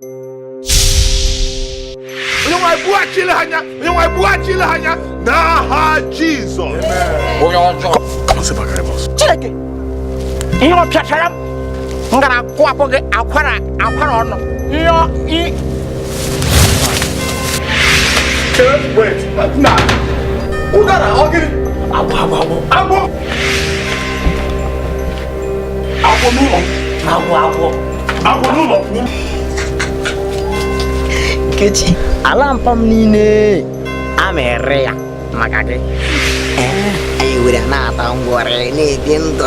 Onye nwe anyị bughachila ha anya. Onye nwe anyị bughachila ha anya n'aha Jizọs. Onye ọjọọ. Chineke, ihe ọ pịachara m, m gara akụwapụ gị akwara akwara ọnụ ihe ọ. Wait, na ụdara ọ gịnị? Agwọ, agwọ, agwọ. Agwọ, agwọ n'ụlọ m? Agwọ, agwọ. Agwọ n'ụlọ m? Nkechi, ala mpa m niile a ma ere ya maka gị. Ee, anyị were na-ata ngwọrị, na-ebi ndụ.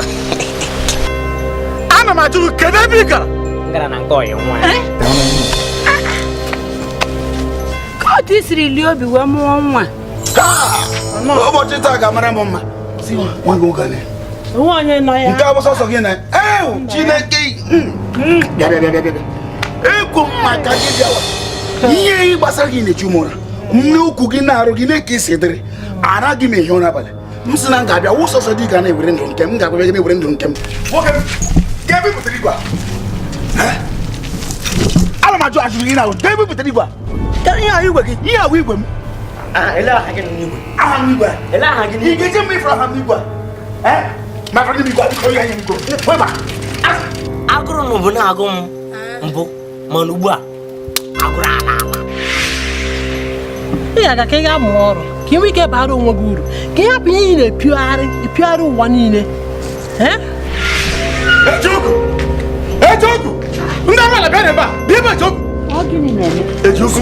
Ana m ajụ gị, kedu ebe ị gara? M gara na nke ọyị nwaanyị. Ka otu i siri lie obi wee mụọ nwa. Ụbọchị taa ga-amara m mma. Nwa gị nwoke a. Onwe onye nọ ya. Nke a bụ sọsọ gị na ewu Chineke. Bịa, bịa, bịa, bịa, bịa. Ekwu m maka gị bịawa. Ihe gbasara gị na-echu m ụra, nne ukwu gị na-arụ gị na-eke isi dịrị anaghị m ehi ụra abalị. M sị na m ga-abịa wụ sọsọ dị ga na-ewere ndụ nke m ga-abịa gị ewere ndụ nke m. Nwoke m, ga ebe butere igwe a? Ana m ajụ ajụjụ gị na ga ebe butere igwe a? Ihe ahụ igwe gị? Ihe ahụ igwe m. Ele aha gị n'igwe? Aha m igwe a. Ele aha gị Ị n'igwe? ga-eje m ifuru aha m igwe a? Eh? Ma fọrọ m igwe a, biko, ya nye m igwe. Weba. Agụrụ nụ bụ na-agụ m mbụ, mana ugbu a agụrụ ala ala. Ị ga-aga ka ị gaa mụọ ọrụ ka ị nwee ike bara onwe gị uru, ka ị hapụ ihe ị na-epiogharị epiogharị ụwa niile. Eh? Ejiokwu, Ejiokwu, ndị amala bịa ebe a, bịa ebe a, Ejiokwu. Ọ gịnị na-eme? Ejiokwu,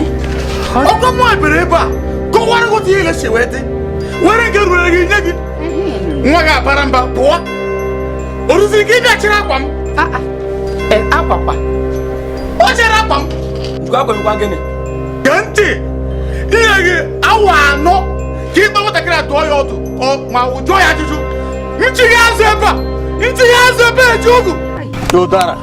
ọkọ mmụọ bịara ebe a kọwara gị otu ihe si wee dị, were nke ruru gị nye gị. Nwa gị abara mba pụọ, o ruziri ka ị bịa chịrị akwa m. Akwakwa? O chere akwa m. Nke akwa bụkwa gịnị? Gee ntị, ihe gị awa 4 ka ịkpa nwatakịrị a, dụọ ya ọdụ ma jụọ ya ajụjụ. Nchigha azụ ebe a, nchigha azụ ebe a, Ejiokwu. Ụdara.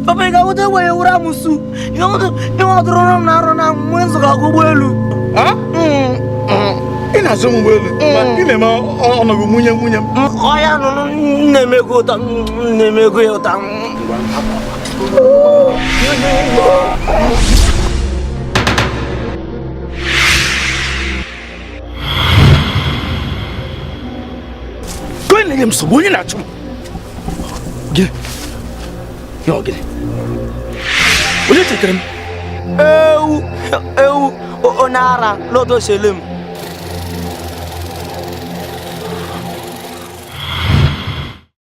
Papa, ị ga-awụta egbe ya wuru amụsụ ihe ọ dụrụ m na-arụ na mgbe nzukọ ụgbọelu. Ị na-azụ m ụgbọelu ma ị na-eme ọnọgụ nwunye nwunye m. Ọya nụnụ na-eme ego ụta, na-eme ego ya ụta. Onye na-enye m nsogbu, onye na-achụ m gịnị ya? Ọ gịnị? Onye chetara m? Ewu, ewu, onye ara lọdọ sele m.